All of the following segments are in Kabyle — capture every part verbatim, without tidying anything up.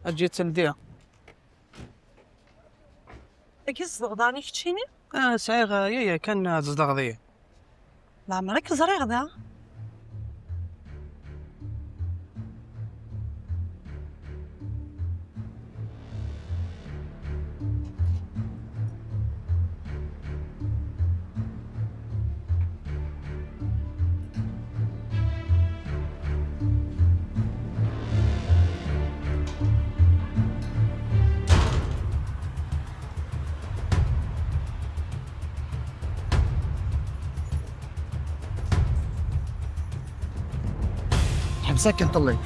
Eǧǧ-itt ldi. Dagi tzedɣeḍ ɛni keččini? Ah, sɛiɣ, ah, yaya kan, ah, tzedɣeḍ-iyi. Leɛmer i k-ẓriɣ da. Ḥbes akken ṭelli.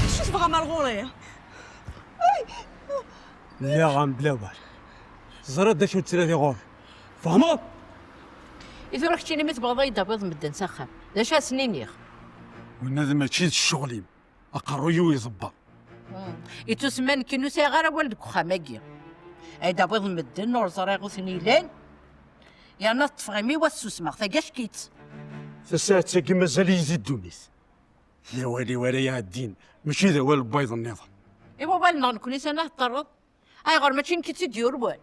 Acu tebɣam ar ɣur-i? Lliɣ-am bla awal. Teẓriḍ d acu nettladi ɣur-i. Tfehmeḍ? I tura keččini mi tebɣiḍ ad yi-d-tawiḍ medden s axxam, d acu ad sen-iniɣ? Winna d mačči d ccɣel-im. Aqerruy-iw iẓebber. Hmm. Ittusemma nekkin ur sɛiɣ ara awal deg uxxam-agi. Ay d-awiḍ medden ur ẓriɣ ur ten-ilan. Yerna teṭṭfeɣ imi-w ad susmeɣ, tagackit. Tasaɛet-agi mazal-iyi di ddunit. D awal-iw ara iɛeddin, mačči d awal n wayeḍ nniḍen. I wawal-nneɣ nekni sani ad teṭṭerreḍ? Ayɣer mačči nekk i tt-id-yurwen?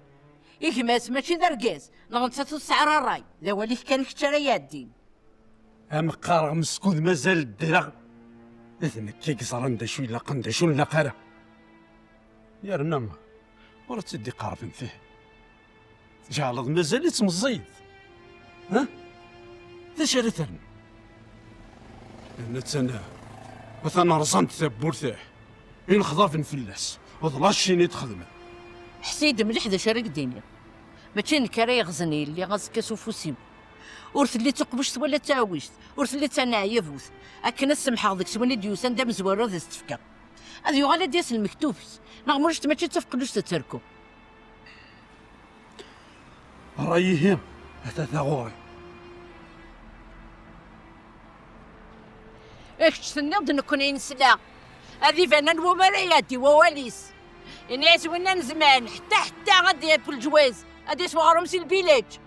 I gma-s mačči d argaz, neɣ nettat ur tesɛi ara ṛṛay? D awal-ik kan kečč ara iɛeddin. Am qqareɣ meskud mazal ddreɣ. D nekk i yeẓran d acu ilaqen d acu ur nlaq ara. Yerna ur tt-id-iqerben fih. Tjeɛleḍ mazal-itt meẓẓiyet. Ha? D acu ara ternu? Nettan atan rẓant tawwurt-ih. Inexḍaben fell-as, d lacin i d-xedmen. Ḥess-iyi-d mliḥ d acu ara k-d-iniɣ. Mačči d nekk ara yeɣzen yelli azekka s ufus-iw. Ur telli d tuqbuct wala d taɛwict, ur telli d taneɛyabut. Akken ad semḥeɣ deg-s win i d-yusan d amezwaru ad as-t-fkeɣ. Ad yuɣal ad d-yas lmektub-is, neɣ mulac mačči d tafeqlust ad terku. Ṛṛay ihi, ata taɣuri. Kečč tenniḍ-d nekkni nesla. Ad iban anwa umi ara iɛeddi wawal-is. Ini-as winna n zman, ḥetta, ḥetta ad d-yaf leǧwaz, ad yas weɣrum si lbilaǧ.